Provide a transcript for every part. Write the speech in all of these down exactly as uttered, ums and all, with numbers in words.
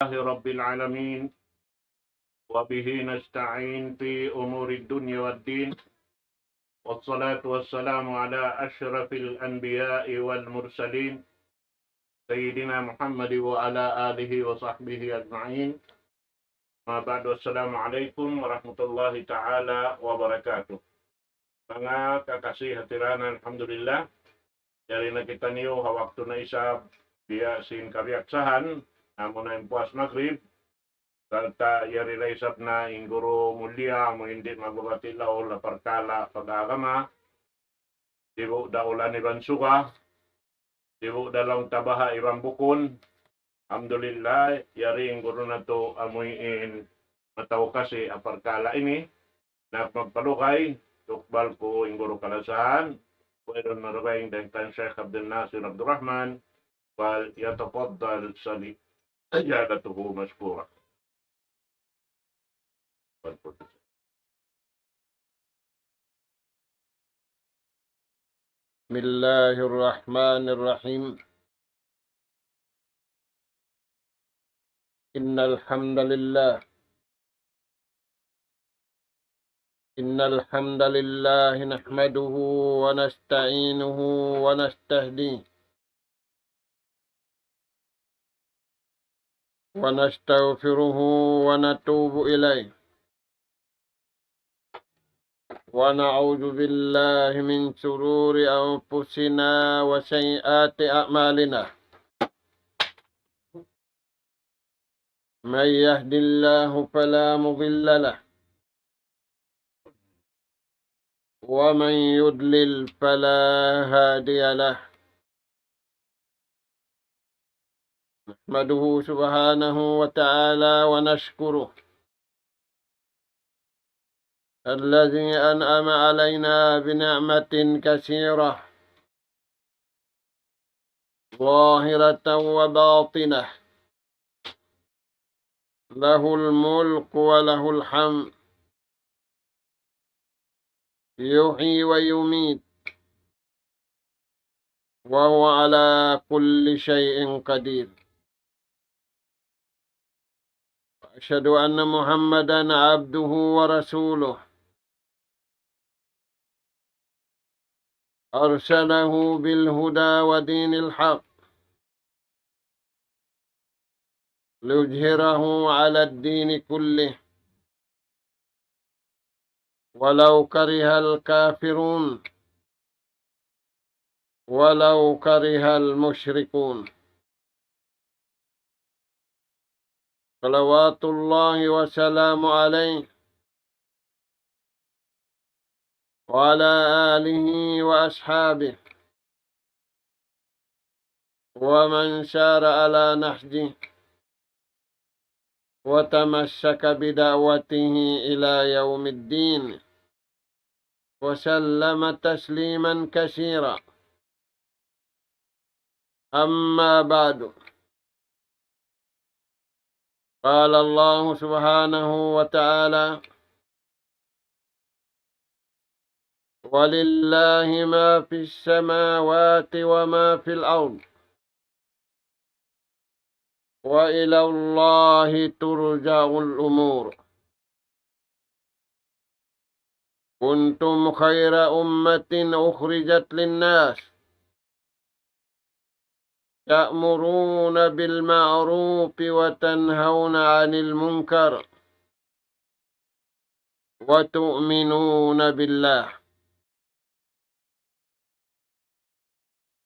لله رب العالمين، وبه نستعين في أمور الدنيا والدين، والصلاة والسلام على أشرف الأنبياء والمرسلين، سيدنا محمد وعلى آله وصحبه أجمعين. أما بعد، السلام عليكم ورحمة الله تعالى وبركاته. Manga kakasi hatiranan, alhamdulillah. Yari na kitaniyu ha waktu na isab, biya' sin kabiyaksahan, amu na in puas magrib, sarta' yari na isab na in guru mulia, amu in di' magbabati' laung ha parkala' pag-agama, sibu' da ulan iban suga, sibu' da laung ta baha' iban bukun. Alhamdulillah, yari in guru natu' amuin mataud kasi ha parkala' ini, na magpalugay, tukbal ku in guru kalasahan, wayruun marabaing dayn kan Sheikh Abdul Nasir Abdul Rahman, فليتفضل سيادته مشكورا. بسم الله الرحمن الرحيم. إن الحمد لله، إن الحمد لله نحمده ونستعينه ونستهديه، ونستغفره ونتوب إليه، ونعوذ بالله من شرور أنفسنا وسيئات أعمالنا. من يهد الله فلا مضل له، ومن يضلل فلا هادي له. نحمده سبحانه وتعالى ونشكره، الذي أنعم علينا بنعمة كثيرة، ظاهرة وباطنة، له الملك وله الحمد، يحيي ويميت، وهو على كل شيء قدير. وأشهد أن محمدا عبده ورسوله، أرسله بالهدى ودين الحق ليظهره على الدين كله، ولو كره الكافرون، ولو كره المشركون. صلوات الله وسلامه عليه وعلى آله وأصحابه ومن سار على نهجه وتمسك بدعوته إلى يوم الدين، وسلم تسليما كثيرا. أما بعد، قال الله سبحانه وتعالى: ولله ما في السماوات وما في الأرض، وإلى الله ترجع الأمور. كنتم خير أمة أخرجت للناس، تأمرون بالمعروف وتنهون عن المنكر وتؤمنون بالله.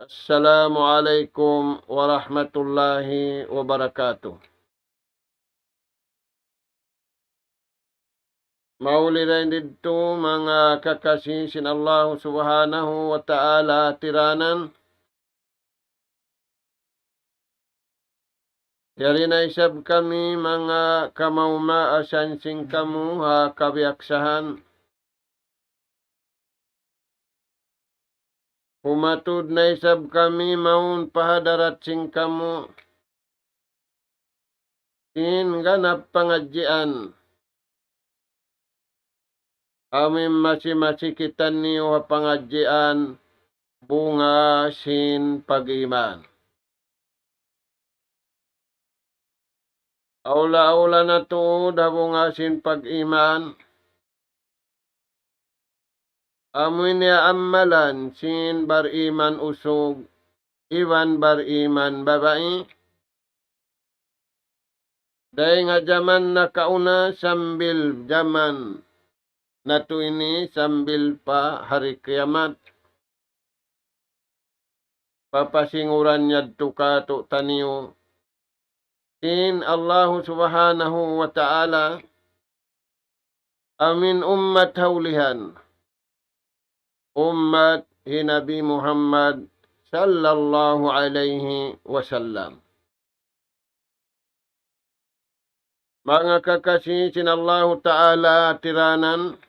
السلام عليكم ورحمة الله وبركاته. Mauli dayn didtu manga kakasi sin Allahu Subhanahu wa Ta'ala tiranan. Yari na isab kami manga kamaumaasan sin kamu ha kabiyaksahan. Humatud na isab kami mawn pa hadarat sin kamu sin ganap pangadjian. Amu in masi-masi kitaniyu ha pangadjian bunga sin pag-iman. Awla-awla na tuud ha bunga sin pag-iman. Amu in iyaammalan sin bariman usug iban bariman babai. Dayn ha jaman nakauna sambil jaman natu' ini sambil pa hari kiyamat. Papasinguran yadtu kātu'niyu sin Allahu Subhanahu wa Ta'ala amu in ummat ha ulihan, ummat hi Nabi Muhammad sallallahu alayhi wasallam. Manga kakasi sin Allahu Ta'ala tiranan,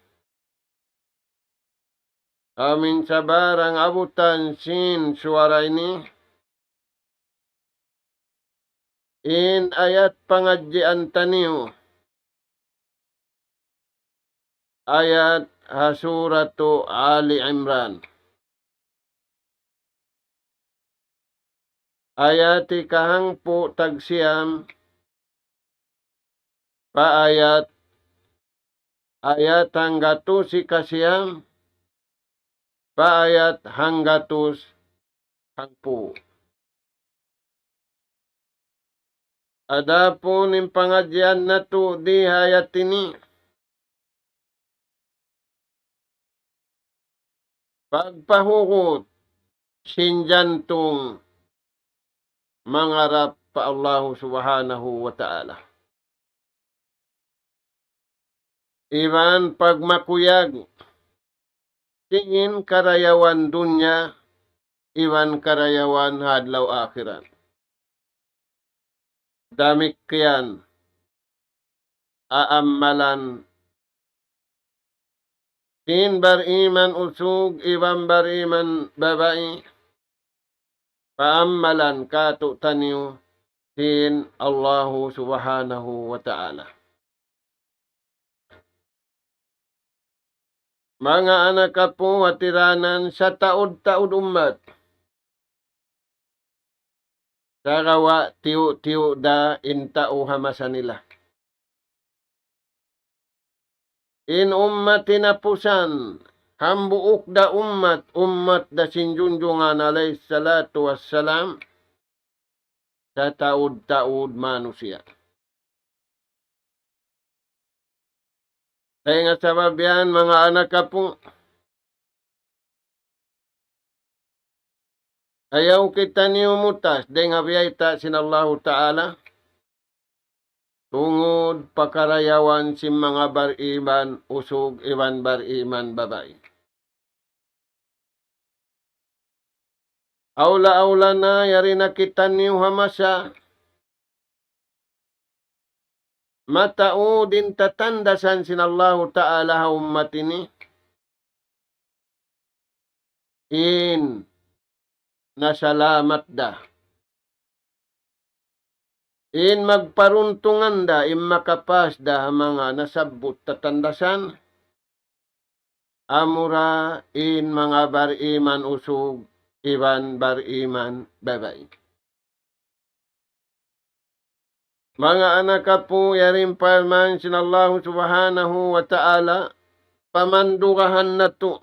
amu in sabarang abutan sin suwara ini, in ayat pangadjian taniyu, ayat ha Suratu Ali Imran. Ayat hikahangpu' tagsiyam pa ayat, ayat hanggatus hikasiyam pa ayat hanggatus hangpu'. Adapun in pangadjian natu' di ha ayat ini, pagpahugut sin jantung mangarap pa Allahu Subhanahu wa Ta'ala. Iban pagmakuyag sin karayawan dunya iban karayawan ha adlaw akhirat. Damikkiyan aammalan sin bariman usug iban bariman babai, paammalan kātu'niyu sin Allahu Subhanahu wa Ta'ala. Manga anak apu' ha tiranan, sataud-taud ummat, sagawa' tiyu'-tiyu' da in tau ha masa nila. In ummat hinapusan, hambuuk da ummat, ummat da sin Junjungan alayhi salatu wassalam, sataud-taud manusiya'. Dayn ha sabab yan, manga anak apu', ayaw kitaniyu mutas dayn ha biyayta' sin Allahu Ta'ala, tungud pa karayawan sin manga bariman usug iban bariman babai. Awla-awla na yari na kitaniyu ha masa mataud in tatandasan sin Allahu Ta'ala ha ummat ini. In nasalamat da, in magparuntungan da, in makapas da ha manga nasabbut tatandasan, amura in manga bariman usug iban bariman babai. Manga anak apu', yari in parman sin Allahu Subhanahu wa Ta'ala, pamandugahan natu'.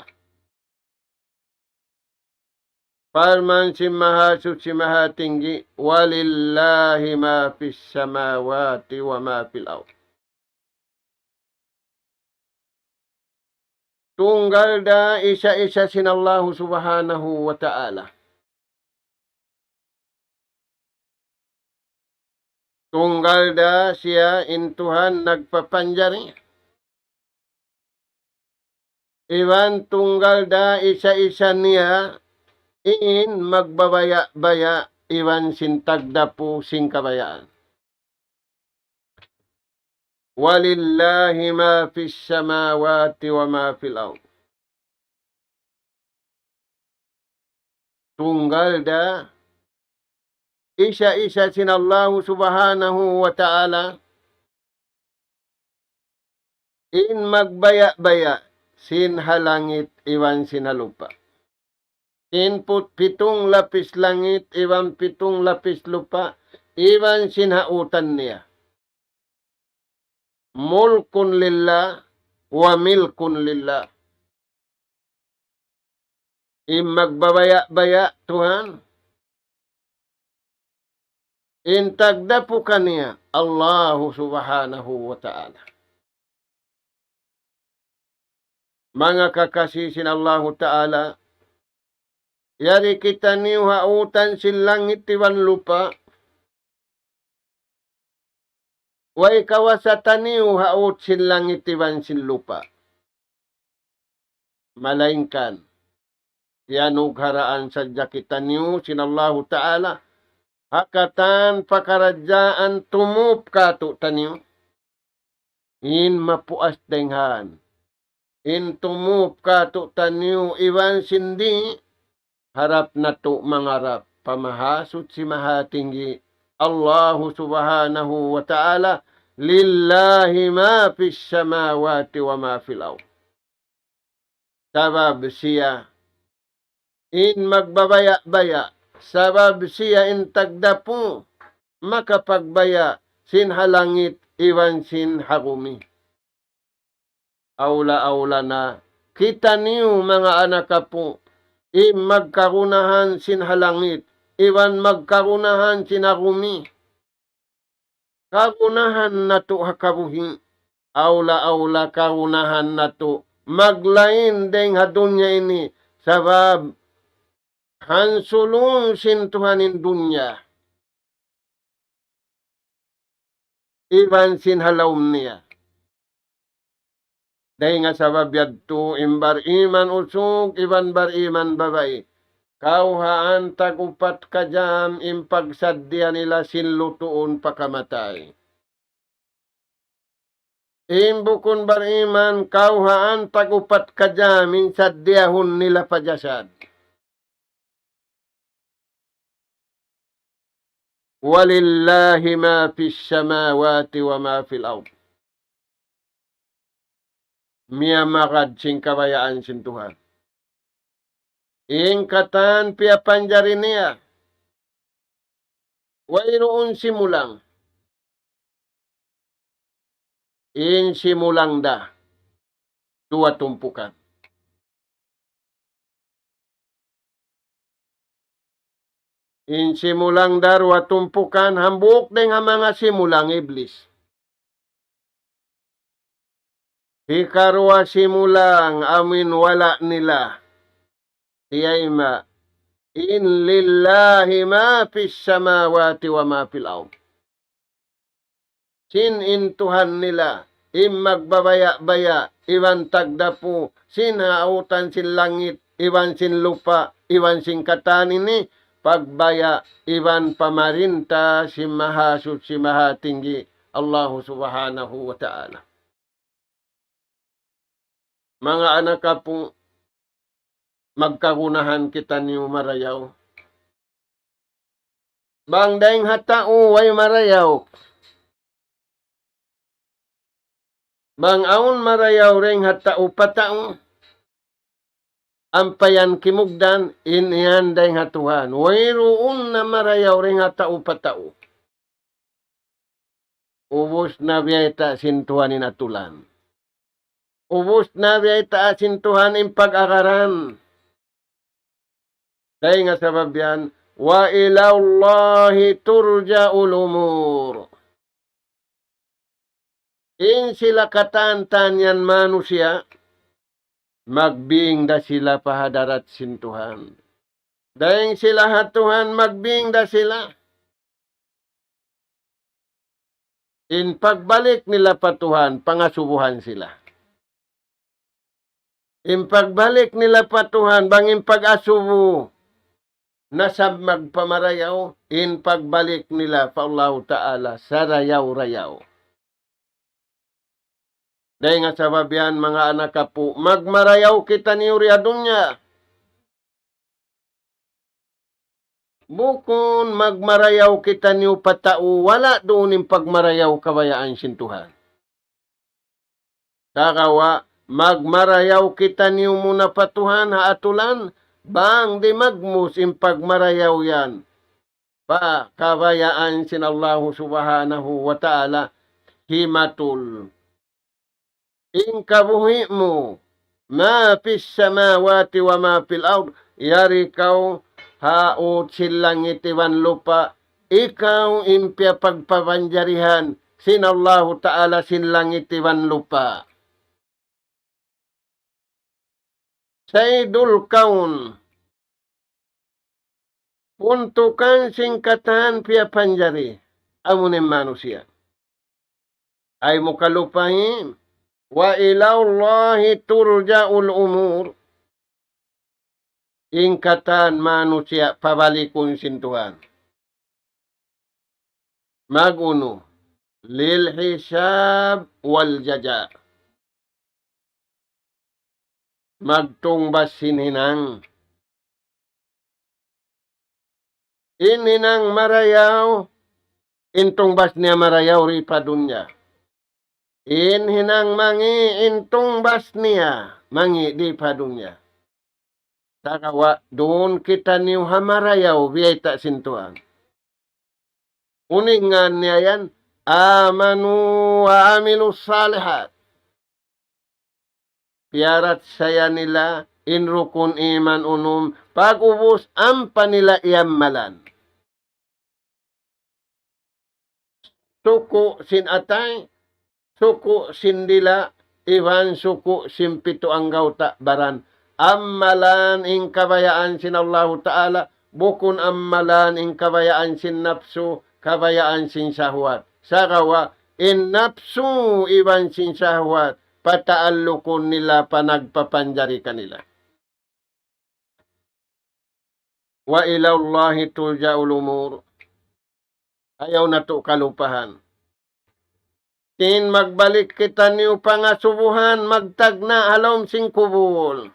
Parman sin Mahasuchi Mahatinggi, وَلِلَّهِ مَا فِي السَّمَاوَاتِ وَمَا فِي الْأَرْضِ. Tunggal da isa-isa sin Allahu Subhanahu wa Ta'ala. Tunggal da siya in Tuhan nagpapanjari. Iban tunggal da isa-isa niya in magbabaya'-baya' iban sin tagdapu sin kabayaan. وَلِلَّهِ مَا فِي السَّمَاوَاتِ وَمَا فِي الْأَرْضِ. Tunggal da isa-isa sin Allahu Subhanahu wa Ta'ala in magbaya'-baya' sin ha langit iban sin ha lupa'. In put-, pitung lapis langit iban pitung lapis lupa' iban sin ha utan niya. ملك لله وملك لله. In magbabaya'-baya' Tuhan, in tagdapu kaniya Allahu Subhanahu wa Ta'ala. Manga kakasi sin Allahu Ta'ala, yari kitaniyu ha utan sin langit iban lupa', way kawasa taniyu ha ut sin langit iban sin lupa'. Malaingkan, iyanugharaan sadja kitaniyu sin Allahu Ta'ala, ha katan pakaradjaan tumup kātu'niyu. In mapuas dayn ha yan. In tumup kātu'niyu iban sin di', harap natu' mangarap pa Mahasuchi Mahatinggi, Allahu Subhanahu wa Ta'ala, لله ما في السماوات وما في الأرض. Sabab siya in magbabaya'-baya', sabab siya in tagdapu, makapagbaya' sin ha langit iban sin ha gumi. Awla-awla na kitaniyu manga anak apu', in magkagunahan sin ha langit, iban magkagunahan sin ha gumi. Kagunahan natu' ha kabuhi', awla-awla kagunahan natu' maglain dayn ha dunya ini, sabab hansulun sin Tuhan in dunya iban sin ha lawm niya. Dayn ha sabab yadtu in bar-iman usug iban bar-iman babai, kawhaan tag-upat ka jam in pagsaddiya nila sin lutuun pa kamatay. In bukun bar-iman, kawhaan tag-upat ka jam in saddiyahun nila pa jasad. ولله ما في السماوات وما في الأرض. Miyamagad sin kabayaan sin Tuhan. In katan piyapanjari niya. Wayruun simulang. In simulang da duwa tumpukan. In simulang da duwa tumpukan, hambuuk dayn ha manga simulang Iblis. Hikaruwa simulang amuin wala' nila. Iyayma in لله ما في السماوات وما في الأرض. Sin in Tuhan nila, in magbabaya'-baya', iban tagdapu, sin ha utan sin langit, iban sin lupa', iban sin katan ini, pagbaya', iban pamarinta sin Mahasuchi Mahatinggi, Allahu Subhanahu wa Ta'ala. Manga anak apu', magkagunahan kitaniyu marayaw. Bang dayn ha tau way marayaw. Bang awn marayaw dayn ha tau pa tau. Ampa yan kimugdan, in yan dayn ha Tuhan. Wayruun na marayaw dayn ha tau pa tau. Ubus na biyayta' sin Tuhan in atulan. Ubus na biyayta' sin Tuhan in pag-agaran. Dayn ha sabab yan, وإلى الله ترجع الأمور. In sila katan-katan yan manusiya', magbing da sila pa hadarat sin Tuhan. Dayn sila ha Tuhan, magbing da sila. In pagbalik nila pa Tuhan, pangasubuhan sila. In pagbalik nila pa Tuhan, bang in pag-asubu, nasab magpamarayaw, in pagbalik nila pa Allahu Ta'ala, sarayaw-rayaw. Dayn ha sabab yan, manga anak apu', magmarayaw kitaniyu di ha dunya. Bukun magmarayaw kitaniyu pa tau, wala' duun in pagmarayaw kabayaan sin Tuhan. Sagawa', magmarayaw kitaniyu muna pa Tuhan ha atulan, bang di' magmus in pagmarayaw yan pa kabayaan sin Allahu Subhanahu wa Ta'ala, himatul in kabuhi' mu, ما في السماوات وما في الأرض, yari kaw ha ut sin langit iban lupa', ikaw in piyapagpapanjarihan sin Allahu Ta'ala sin langit iban lupa'. سيد الكون, puntukan sin katan piyapanjari, amu in manusiya'. Ayaw mu kalupahi, وإلى الله ترجع الأمور. In katan manusiya' pabalikun sin Tuhan. Mag-unu, للحساب والجزاء. Magtungbas sin hinang. In hinang marayaw, in tungbas niya marayaw di pa dunya. In hinang mangi', in tungbas niya mangi' di pa dunya. Sagawa' duun kitaniyu ha marayaw, biyayta' sin Tuhan. Unu in ngan niya yan, آمنوا وعملوا الصالحات. Piyaratsaya nila in rukun iman unum, pag'ubus ampa nila iyammalan. Suku' sin atay, suku' sin dila', iban suku' sin pitu anggawta' baran. Ammalan in kabayaan sin Allahu Ta'ala, bukun ammalan in kabayaan sin napsu, kabayaan sin sahwat. Sagawa' in napsu iban sin sahwat, pataallukun nila pa nagpapanjari kanila. وإلى الله ترجع الأمور. Ayaw natu' kalupahan. Sin magbalik kitaniyu pangasubuhan, magtagna' ha lawm sin kubul.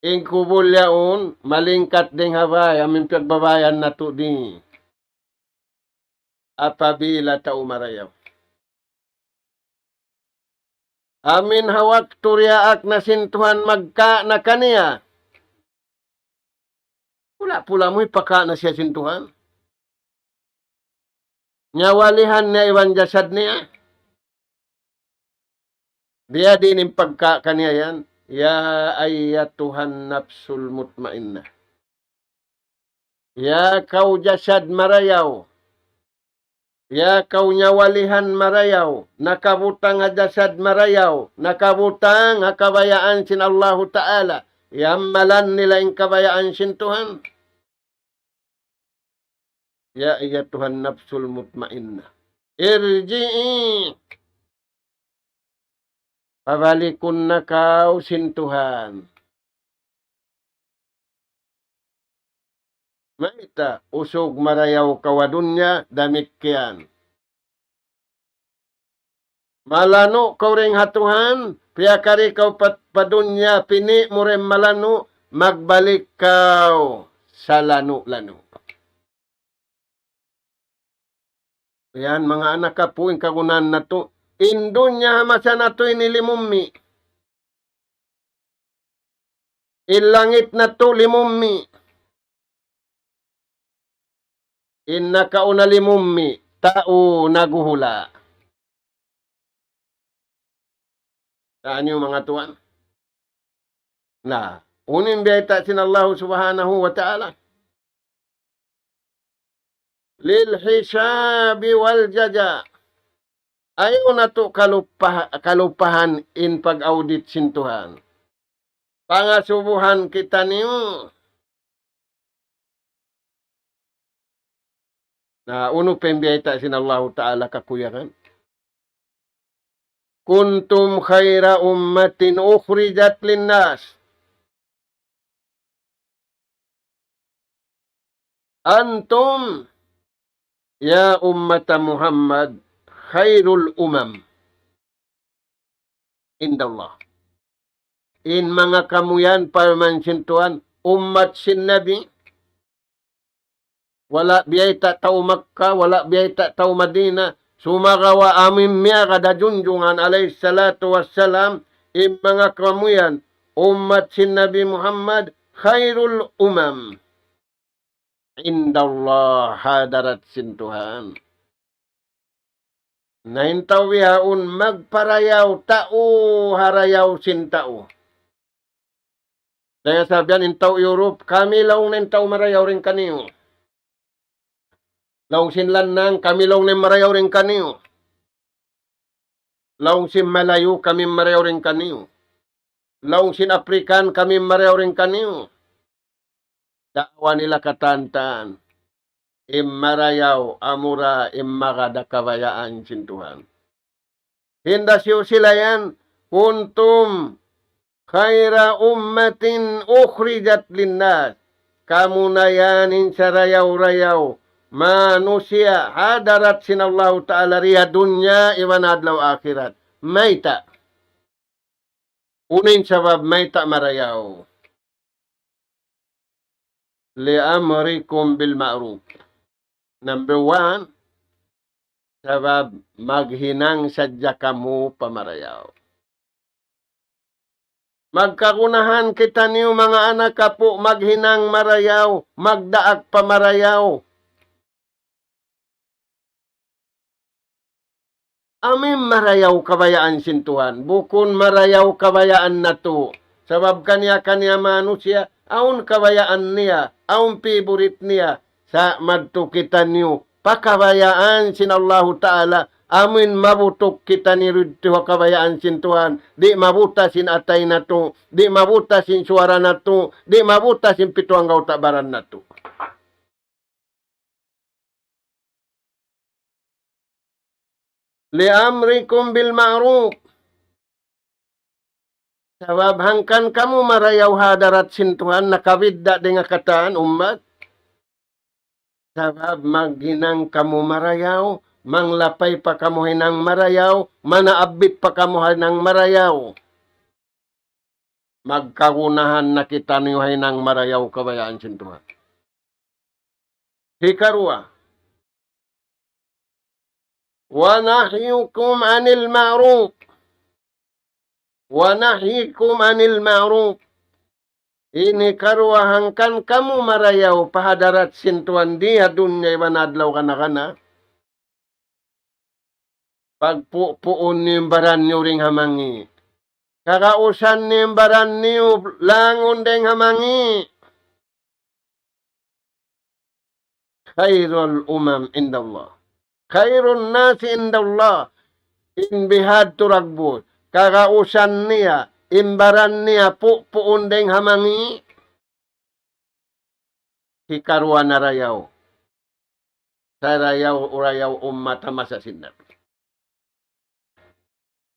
In kubul yaun, malingkat dayn ha bay, amu in piyagbabayan natu' di. Apabila tau marayaw. Amu in ha waktu diyaak na sin Tuhan magka na kaniya. Pula-pula mu ipaka na siya sin Tuhan. Nyawalihan niya iban jasad niya. Biya' diin in pagka kaniya yan. يا أيتها النفس المطمئنة. Ya kaw jasad marayaw. Ya kaw nyawalihan marayaw. Nakabutang ha jasad marayaw. Nakabutang ha kabayaan sin Allahu Ta'ala. Iyammalan nila in kabayaan sin Tuhan. يا أيتها النفس المطمئنة. ارجعي. Pabalikun na kaw sin Tuhan. Mayta', usug marayaw kaw ha dunya, damikkiyan. Malanu' kaw dayn ha Tuhan, piyakari kaw pa, pa dunya, pini' mu dayn malanu', magbalik kaw salanu'-lanu'. Yan, manga anak apu', in kagunahan natu'. In dunya ha masa natu' ini limummi'. In langit natu' limummi'. In nakauna limummi', tau naghuhula'. Taniyu manga tuwan. Na, unu in biyayta' sin Allahu Subhanahu wa Ta'ala. للحساب والجزاء. Ayaw natu' kalupaha-, kalupahan in pag-audit sin Tuhan. Pangasubuhan kitaniyu. Na, unu pa in biyayta' sin Allahu Ta'ala kakuyagan. كنتم خير أمة أخرجت للناس. أنتم يا أمة محمد خير الأمم عند الله. In manga kamu yan, parman sin Tuhan, ummat sin Nabi, wala' biyayta' tau Makkah, wala' biyayta' tau Madinah, sumagawa' amu in miyagad ha Junjungan alayhi salatu wassalam, in manga kamu yan, ummat sin Nabi Muhammad, خير الأمم عند الله, ha hadarat sin Tuhan. Na in tau bihaun magparayaw, tau ha rayaw sin tau. Dayn ha sabab yan in tau Europe, kami laung niya in tau marayaw dayn kaniyu. Laung sin Lannang, kami laung niya marayaw dayn kaniyu. Laung sin Malayu, kami marayaw dayn kaniyu. Laung sin African, kami marayaw dayn kaniyu. Da'wa nila katan-katan. In marayaw, amura in magad ha kabayaan sin Tuhan. Hinda siyu sila yan, كنتم خير أمة أخرجت للناس. Kamu na yan in sarayaw-rayaw manusiya' ha hadarat sin Allahu Ta'ala di ha dunya iban adlaw akhirat. Mayta'? Unu in sabab mayta' marayaw? لأمركم بالمعروف. Number one, sabab maghinang sadja kamu pa marayaw. Magkagunahan kitaniyu manga anak apu' maghinang marayaw, magdaak pa marayaw. Amu in marayaw kabayaan sin Tuhan, bukun marayaw kabayaan natu'. Sabab kaniya-kaniya manusiya', awn kabayaan niya, awn favorite niya. Sa' madtu kitaniyu pa kabayaan sin Allahu Ta'ala, amu in mabutuk kitaniyu didtu ha kabayaan sin Tuhan, di' mabutas in atay natu', di' mabutas in suwara natu', di' mabutas in pitu anggawta' baran natu'. لأمركم بالمعروف. Sabab hangkan kamu marayaw ha hadarat sin Tuhan, nakabidda' dayn ha katan ummat. Sabab maghinang kamu marayaw, manglapay pa kamu hinang marayaw, manaabbit pa kamu hinang marayaw. Magkagunahan na kitaniyu hinang marayaw kabayaan sin Tuhan. Hikaruwa, ونهيكم عن المعروف. ونهيكم عن المعروف. Ini karuwa hangkan kamu marayaw pa hadarat sin Tuhan di ha dunya iban adlaw kana-kana. Pagpupuun niyu in baran niyu dayn ha mangi'. Kagausan niyu in baran niyu langun dayn ha mangi'. خير الأمم عند الله. خير الناس عند الله. In bihadtu dagbus, kagausan niya, in baran niya pupuun dayn ha mangi'. Hikaruwa na rayaw. Sarayaw-rayaw ummat ha masa sin Nabi.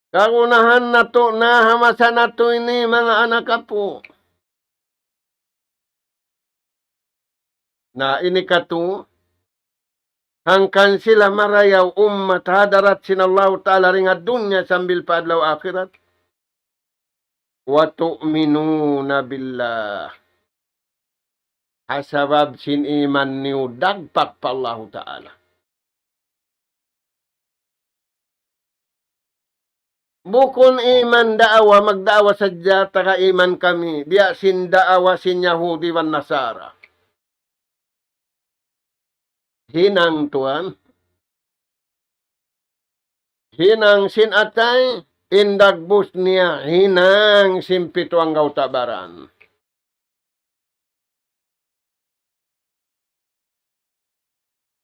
Kagunahan natu' na ha masa natu' ini manga anak apu'. Na ini katu', hangkan sila marayaw ummat ha hadarat sin Allahu Ta'ala dayn ha dunya sambil pa adlaw akhirat. وتؤمنون بالله. Ha sabab sin iman niyu dagpak pa Allahu Ta'ala. Bukun iman da'wa, magda'wa sadja taga iman kami, biya' sin da'wa sin Yahudi wan Nasara. Hinang tuwan. Hinang sin atay, in dagbus niya, hinang sin pitu anggawta' baran.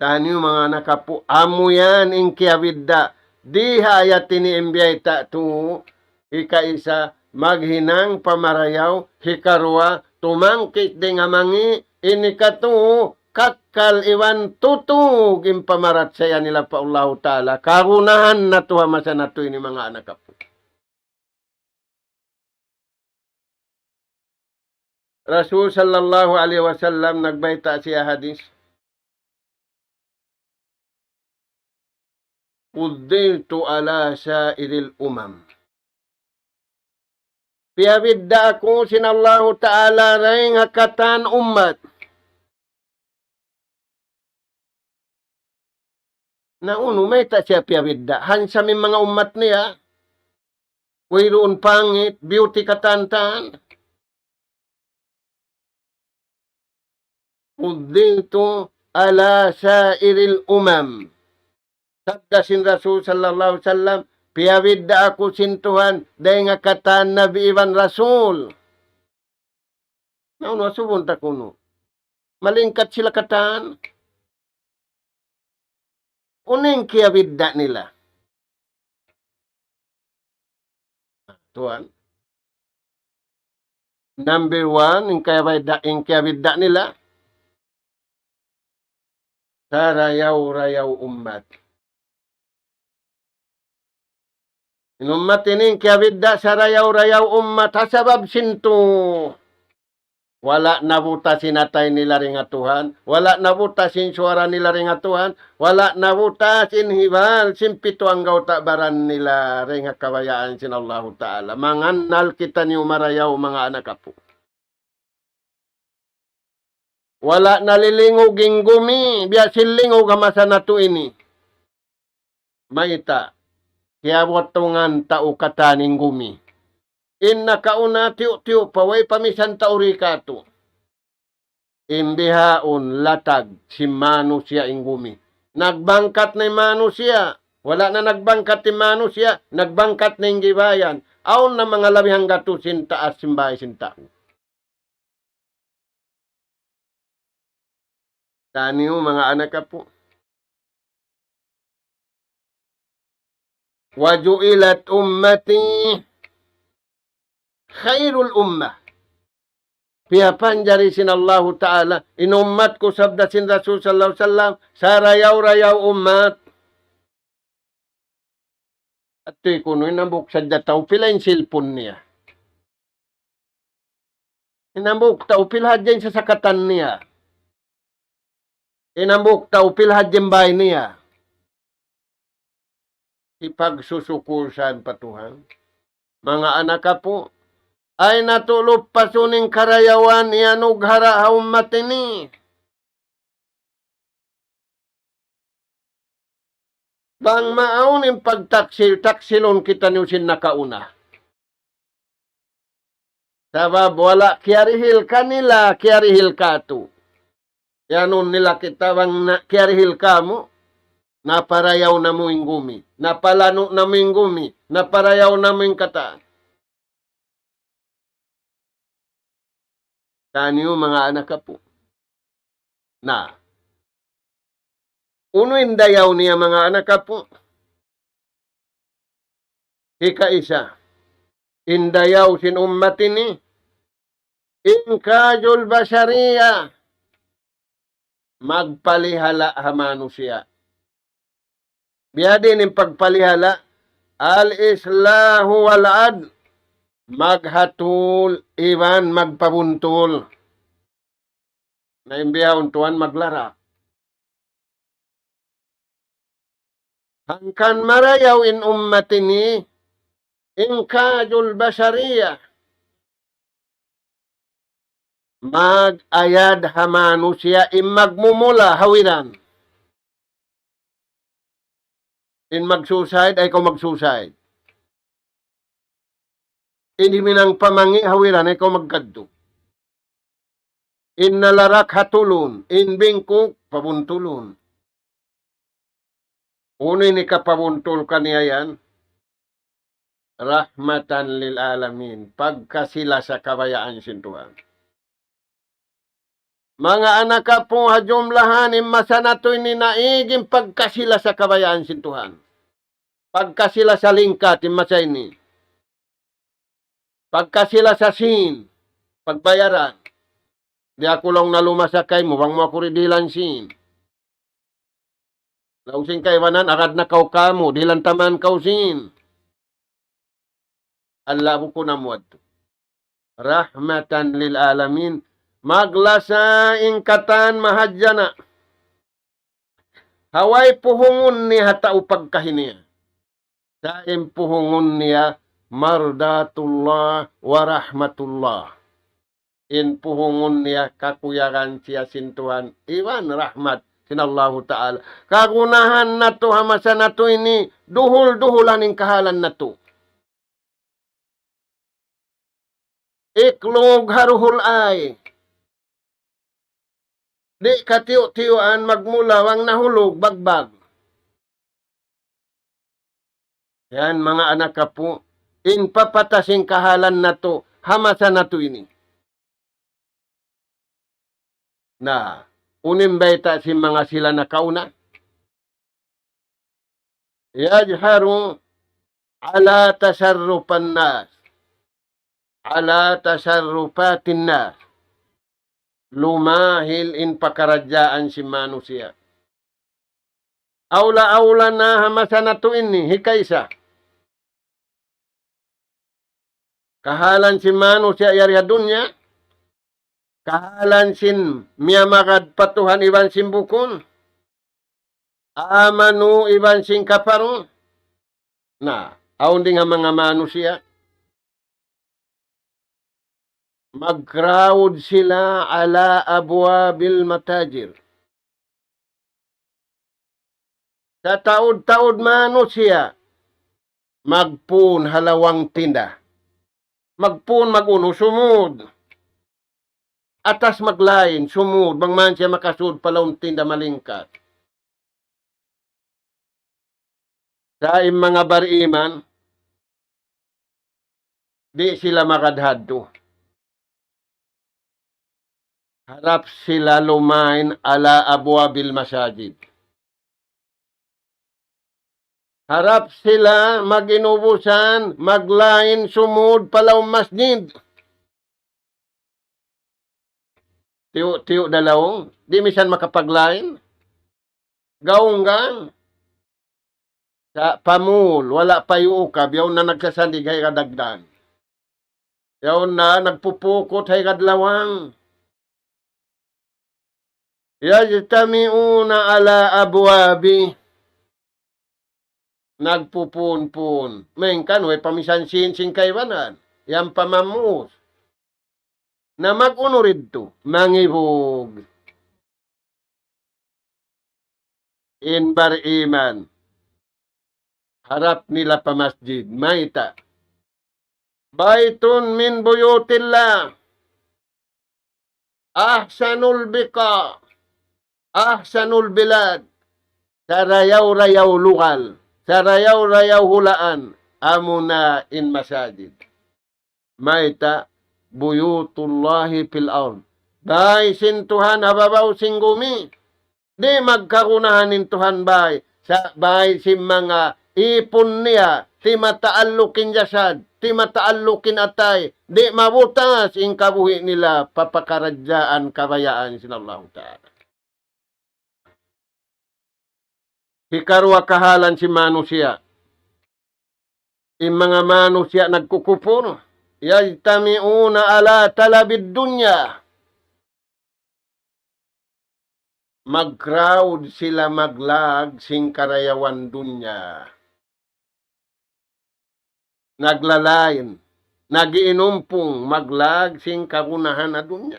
Taniyu manga anak apu', amu yan in kiyabidda'. Di ha ayat ini in biyayta' tu, hikaisa, maghinang pa marayaw, hikaruwa, tumangkis dayn ha mangi', ini katu', kakkal iban tutug in pamarachaya nila pa Allahu Ta'ala. Kagunahan natu' ha masa natu' ini manga anak apu'. Rasul sallallahu alayhi wasallam nagbayta' siya hadis, فضلت على سائر الأمم. Piyabidda' aku sin Allahu Ta'ala dayn ha katan ummat. Na unu, mayta' siya piyabidda'? Handsome in manga ummat niya. Wayruun pangit, beauty katan-katan. فضلت على سائر الأمم. Sabda sin Rasul sallallahu alayhi wasallam, piyabidda' aku sin Tuhan, dayn ha katan Nabi iban Rasul. Na unu, asubun ta kunu'. Malingkat sila katan. Unu in kiyabidda' nila? Tuwan. Number one, in kiyabidda', in kiyabidda' nila, sarayaw-rayaw ummat. In ummat ini in kiyabidda' sarayaw-rayaw ummat ha sabab sin tu. Wala' nabutas in atay nila dayn ha Tuhan. Wala' nabutas in suwara nila dayn ha Tuhan. Wala' nabutas in hibal sin pitu anggawta' baran nila dayn ha kabayaan sin Allahu Ta'ala. Mangannal kitaniyu marayaw, manga anak apu'. Wala' nalilingug in gumi, biya' sin lingug ha masa natu' ini. Mayta', kiyabutungan tau katan in gumi. In nakauna tiyu'-tiyu' pa, way pa misan tau di' katu'. In bihaun latag sin manusiya' in gumi. Nagbangkat na in manusiya', wala' na nagbangkat in manusiya', nagbangkat na in gibayan. Awn na manga labi hanggatus sin taas sin bāy sin tau. Taniyu manga anak apu'. وجعلت أمتي خير الأمة. Piyapanjari sin Allahu Ta'ala, in ummat ku sabda sin Rasul sallallahu alayhi wasallam, sarayaw-rayaw ummat. Atuy kunu' in hambuuk sadja tau pila in cellphone niya. In hambuuk tau pila hadja in sasakatan niya. In hambuuk tau pila hadja in bāy niya. Hipagsusukusan pa Tuhan. Manga anak apu', ayaw natu' lupasun in karayawan iyanughara' ha ummat ini. Bang maawn in pagtaksil, taksilun kitaniyu sin nakauna. Sabab wala' kiyarihil kanila, kiyarihil kātu'. Iyanun nila kita bang na, kiyarihil kamu, naparayaw namu' in gumi, napalanu' namu' in gumi, naparayaw namu' in katan. Taniyu manga anak apu'. Na. Unu in dayaw niya manga anak apu'? Hikaisa. In dayaw sin ummat ini. إنقاذ البشرية. Magpalihala' ha manusiya'. Biyadiin in pagpalihala', الإصلاح والعدل. Maghatul iban magpabuntul. Na in bihaun tuwan maglara'. Hangkan marayaw in ummat ini, إنقاذ البشرية. Mag-ayad ha manusiya' in magmumula ha wiran. In mag-suicide, ayaw kaw mag-suicide. In himinang pamangi' ha wiran, ayaw kaw magkadtu. In nalarak hatulun, in bingkuk pabuntulun. Unu in hikapabuntul kaniya yan? رحمة للعالمين. Pagkasi-lasa kabayaan sin Tuhan. Manga anak apu', ha jumlahan in masa natu' ini naig in pagkasi-lasa kabayaan sin Tuhan. Pagkasi-lasa lingkat in masa ini. Pagkasi-lasa sīn, pagbayaran. Di' aku laung na lumasa kaymu, bang mu aku di' dihilan sīn. Laung sin kaibanan, agad na kaw kāmu', dihilan ta man kaw sīn. Alla bukun amu yadtu. رحمة للعالمين. Maglasa in katan mahadjana'. Ha way puhungun niya ha tau pagkahi niya. Sa' in puhungun niya مرضاة الله ورحمة الله. In puhungun niya kakuyagan siya sin Tuhan iban rahmat sin Allahu Ta'ala. Kagunahan natu' ha masa natu' ini, duhul-duhulan in kahalan natu'. Iklug ha duhul ay. Di' katiyu'-tiyuan magmula bang nahulug bagbag. Yan, manga anak apu', in papata sin kahalan natu', ha masa natu' ini. Na, unu in bayta' sin manga sila nakauna? يجهر على تصرف الناس، على تصرفات الناس. Lumahil in pakaradjaan sin manusiya'. Awla-awla na ha masa natu' ini, hikaisa. Kahalan sin manusiya' yari ha dunya, kahalan sin miyamagad pa Tuhan iban sin bukun, amanu iban sin kaparu. Na, awn dayn ha manga manusiya', mag-crowd sila على أبواب المتاجر. Sataud-taud manusiya' magpun ha lawang tinda. Magpun, mag-unu, sumud. Atas maglain, sumud, bang man siya makasud pa lawm tinda malingkat. Sa' in manga bariman, di' sila magadhadtu. Harap sila lumain على أبواب المساجد. Harap sila mag-inubusan, maglain, sumud pa lawm masjid. Tiyu'-tiyu' da laung, di' misan makapaglain. Gaung-gaung. Sa' pa mall, wala' pa yuka, biyaun na nagsasandig ha higad dagdan. Yaun na nagpupukut ha higad lawang. يجتمعون على أبواب. Nagpupun-pun. Malayngkan way pa misan sin, sin kaibanan. Yan pa mamus. Na mag-unu didtu? Mangibug. In bariman. Harap nila pa masjid. Mayta'? بيت من بيوت الله، أحسن البقاع، أحسن البلاد. Sarayaw-rayaw lugal, sarayaw-rayaw hulaan, amuna in masajid. Mayta'? بيوت الله في الأرض. Bāy sin Tuhan ha babaw sin gumi. Di' magkagunahan in Tuhan bāy, sa' bāy sin manga ipun niya, di' mataallukin jasad, di' mataallukin atay, di' mabutas in kabuhi' nila pa pakaradjaan kabayaan sin Allahu Ta'ala. Hikaruwa kahalan sin manusiya'. In manga manusiya' nagkukupur, يجتمعون على طلب الدنيا. Mag-crowd sila maglag sin karayawan dunya. Naglalain, nag-iinumpung maglag sin kagunahan ha dunya.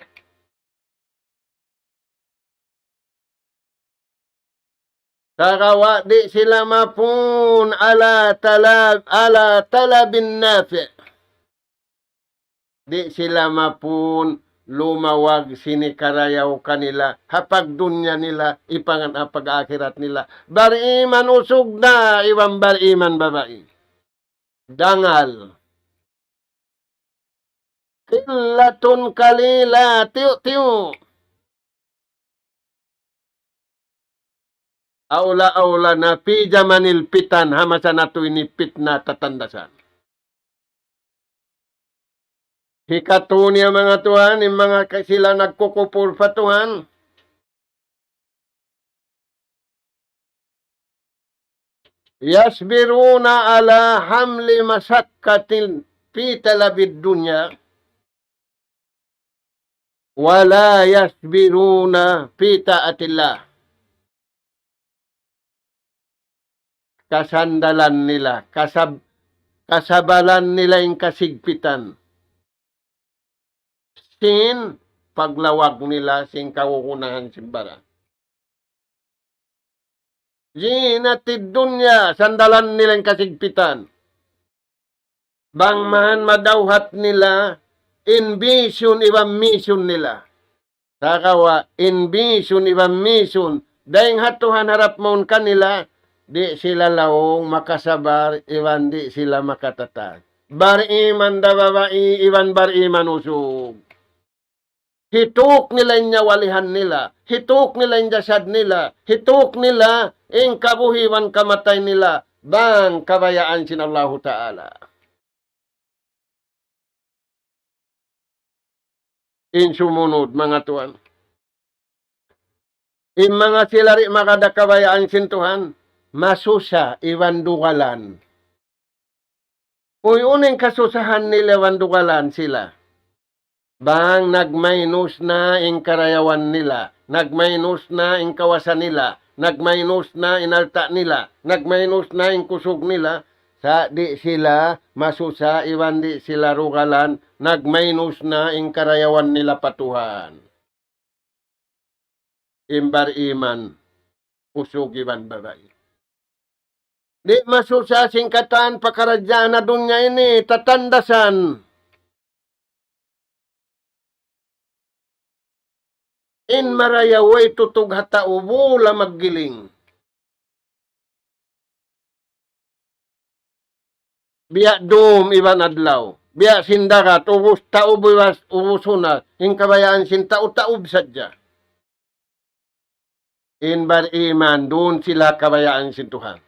Sagawa' di' sila mapun على طلب، على طلب النافع. Di' sila mapun lumawag sin hikarayaw kanila, ha pagdunya nila, iban ha pag-akhirat nila. Bariman usug na, iban bariman babai. Dangal. قلة قليلة, tiyu'-tiyu'. Awla-awla na في زمن الفتن, ha masa natu' ini pitna tatandasan. Hikatu niya manga tuwan, in manga ka-, sila nagkukupur pa Tuhan. يصبرون على حمل مشقة في طلب الدنيا ولا يصبرون في طاعة الله. Kasandalan nila, kasab-, kasabalan nila in kasigpitan. Sin paglawag nila sin kagunahan sin baran. زينة الدنيا, sandalan nila in kasigpitan. Bang man madawhat nila in vision iban mission nila. Sagawa' in vision iban mission dayn ha Tuhan harap mawn kanila, di' sila laung makasabar, iban di' sila makatataas. Bariman da babai, iban bariman usug. Hituk nila in nyawalihan nila, hituk nila in jasad nila, hituk nila in kabuhi' iban kamatay nila, bang kabayaan sin Allahu Ta'ala. In sumunud, manga tuwan. In manga sila di' magad ha kabayaan sin Tuhan, masusa iban dugalan. Uy, unu in kasusahan nila iban dugalan sila? Bang nagmainus na in karayawan nila, nagmainus na in kawasa nila, nagmainus na in alta' nila, nagmainus na in kusug nila, sa' di' sila masusa iban di' sila dugalan, nagmainus na in karayawan nila pa Tuhan. In bariman, usug iban babai. Di' masusa sin katan pakaradjaan ha dunya ini, tatandasan. In marayaw way tutug ha tau, bula maggiling. Biya' dum iban adlaw. Biya' sin dagat, ubus taub, ubus, ubus hunas. In kabayaan sin tau, taub sadja. In bariman, duun sila kabayaan sin Tuhan.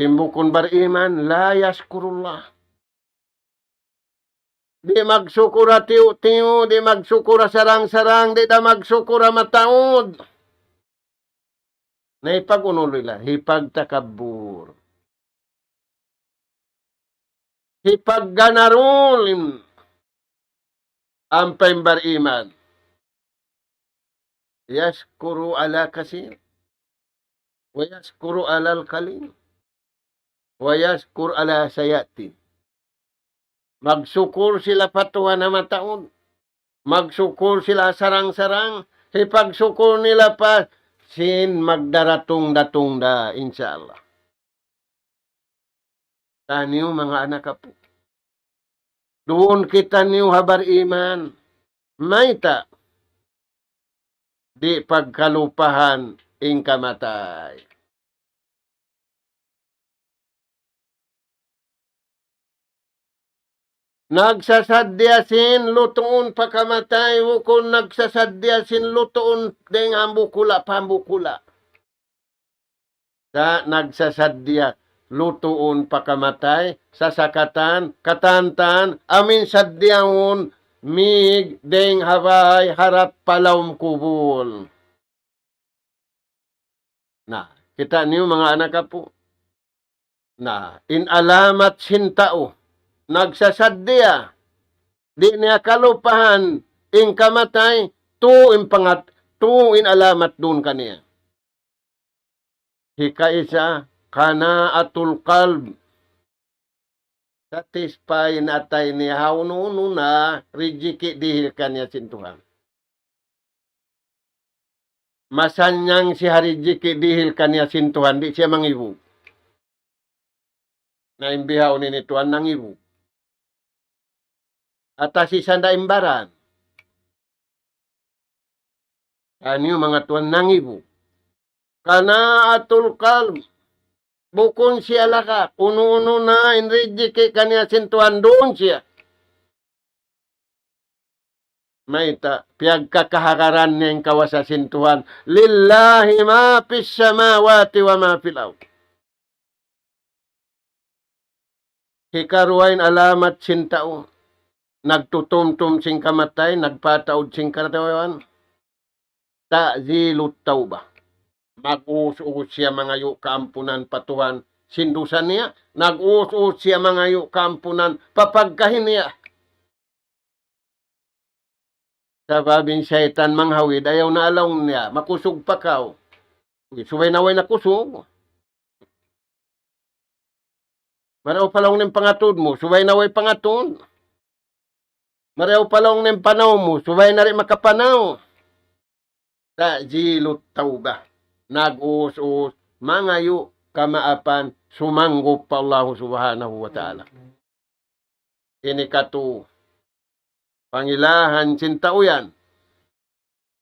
In bukun bariman, لا يشكر الله. Di' magsukul ha tiyu'-tiyu', di' magsukul ha sarang-sarang, di' da magsukul ha mataud. Na hipag-unu nila, hipagtakabbur. Hipagganarul in ampa in bariman. يشكر على كثير ويشكر على القليل ويشكر على سيئات. Magsukul sila pa Tuhan ha mataud. Magsukul sila sarang-sarang. Hipagsukul nila pa sin magdaratung-datung da, insya Allah. Taniyu manga anak apu'. Duun kitaniyu ha bariman. Mayta'? Di' pagkalupahan in kamatay. Nagsasaddiya sin lutuun pa kamatay, bukun nagsasaddiya sin lutuun dayng ha bukula' pa bukula'. Sa' nagsasaddiya lutuun pa kamatay, sasakatan, katantan, amu in saddiyaun, mig dayng ha bay harap pa lawm kubul. Na, kita' niyu manga anak apu'. Na, in alamat sin tau nagsasaddiya, di' niya kalupahan in kamatay, tū in pangat-, tū in alamat duun kaniya. Hikaisa, قناعة القلب. Satisfy in atay niya ha unu-unu na rijiki' dihil kaniya sin Tuhan. Masannyang siya ha rijiki' dihil kaniya sin Tuhan, di' siya mangibug. Na in bihaun ini tuwan nangibug. Atas isanda in baran. Aniyu manga tuwan nangibug. قناعة القلب. Bukun siya laka', unu-unu na in rijiki' kaniya sin Tuhan duun siya. Mayta', piyagkakahagaran niya in kawasa sin Tuhan. لله ما في السماوات وما في الأرض. Hikaruwa in alamat sin tau. Nagtutumtum sin kamatay, nagpataud sin karayawan. تعجيل التوبة. Mag-us-us siya mangayu' kaampunan pa Tuhan sin dusa niya. Nag-us-us siya mangayu' kaampunan pa pagkahi niya. Sabab in saytan manghawid, ayaw na laung niya, makusug pa kaw. Uy, subay na way nakusug. Marayaw pa laung niya in pangatud mu, subay na way pangatud. Marayaw pa laung niya in panaw mu, subay na di' makapanaw. تعجيل التوبة. Nag-us-us, mangayu' kamaapan, sumanggup pa Allah Subhanahu wa Ta'ala. Ini katu' pangilahan sin tau yan.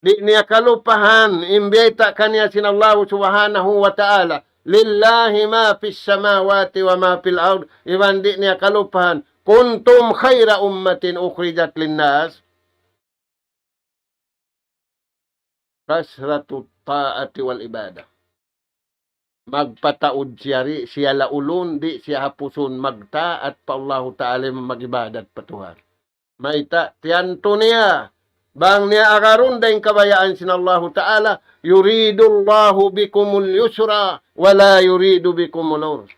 Di' niya kalupahan in biyayta' kaniya sin Allahu Subhanahu wa Ta'ala. لله ما في السماوات وما في الأرض. Iban di' niya kalupahan. كنتم خير أمة أخرجت للناس كثرة الطاعة والعبادة. Magpataud siya di', siya laulun, di' siya hapusun magtaat pa Allahu Ta'ala, mag-ibadat pa Tuhan. Mayta', tiyantu niya, bang niya agarun da in kabayaan sin Allahu Ta'ala, يريد الله بكم اليسر ولا يريد بكم العسر.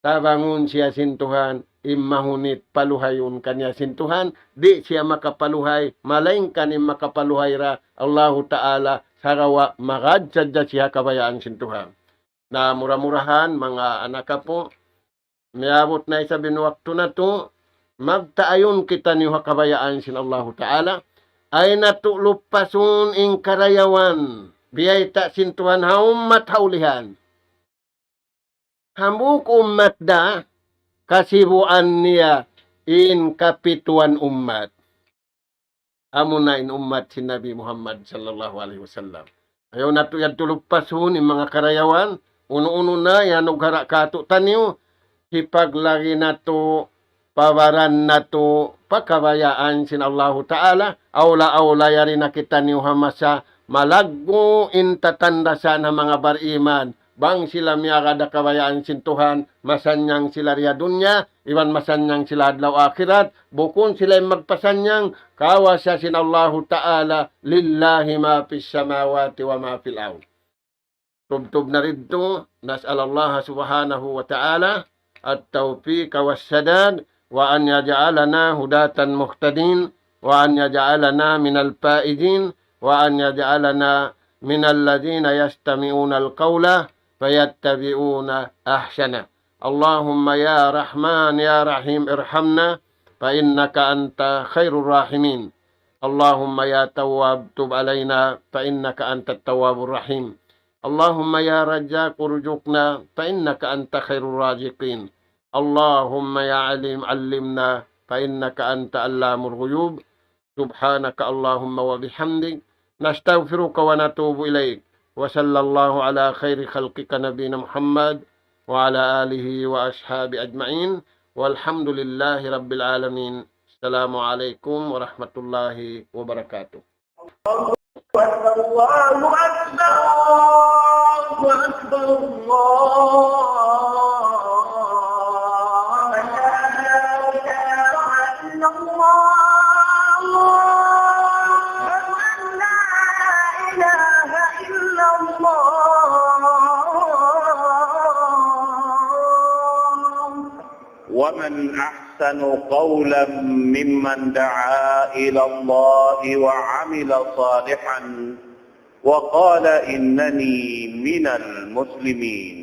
Tabangun siya sin Tuhan, in mahunit paluhayun kaniya sin Tuhan, di' siya makapaluhay, malaingkan in makapaluhay ra Allahu Ta'ala, sagawa' magad sadja siya kabayaan sin Tuhan. Na mura-murahan, manga anak apu', miyabut na isab in waktu natu', magtaayun kitaniyu ha kabayaan sin Allahu Ta'ala, ayaw natu' lupasun in karayawan, biyayta' sin Tuhan ha ummat ha ulihan. Hambuuk ummat da, kasibuan niya in kapituan ummat. Amuna in ummat sin Nabi Muhammad sallallahu alayhi wasallam. Ayaw natu' yadtu lupasun in manga karayawan, unu-unu na, iyanugara' kātu'niyu, hipaglagi natu', pabaran natu', pa kabayaan sin Allahu Ta'ala, awla-awla yari na kitaniyu ha masa, malaggu' in tatandasan ha manga bariman, bang sila miyagad ha kabayaan sin Tuhan, masannyang sila di ha dunya, iban masannyang sila adlaw akhirat, bukun sila in magpasannyang, kawasa sin Allahu Ta'ala, لله ما في السماوات وما في الأرض. Tubtub na didtu, نسأل الله سبحانه وتعالى التوفيق والسداد، وأن يجعلنا هداة مهتدين، وأن يجعلنا من الفائزين، وأن يجعلنا من الذين يستمعون القول فيتبعون أحسنه. اللهم يا رحمن يا رحيم ارحمنا فإنك أنت خير الراحمين. اللهم يا تواب تب علينا فإنك أنت التواب الرحيم. اللهم يا رزاق ارزقنا فإنك أنت خير الرازقين. اللهم يا عليم علمنا فإنك أنت علام الغيوب. سبحانك اللهم وبحمدك، نستغفرك ونتوب إليك. وصلى الله على خير خلقك نبينا محمد وعلى آله وأصحابه أجمعين. والحمد لله رب العالمين. السلام عليكم ورحمة الله وبركاته. الله أكبر، الله أكبر، الله أكبر. لا إله إلا الله. أشهد أن لا إله إلا الله. ومن أحسن قولا ممن دعا إلى الله وعمل صالحا وقال إنني من المسلمين.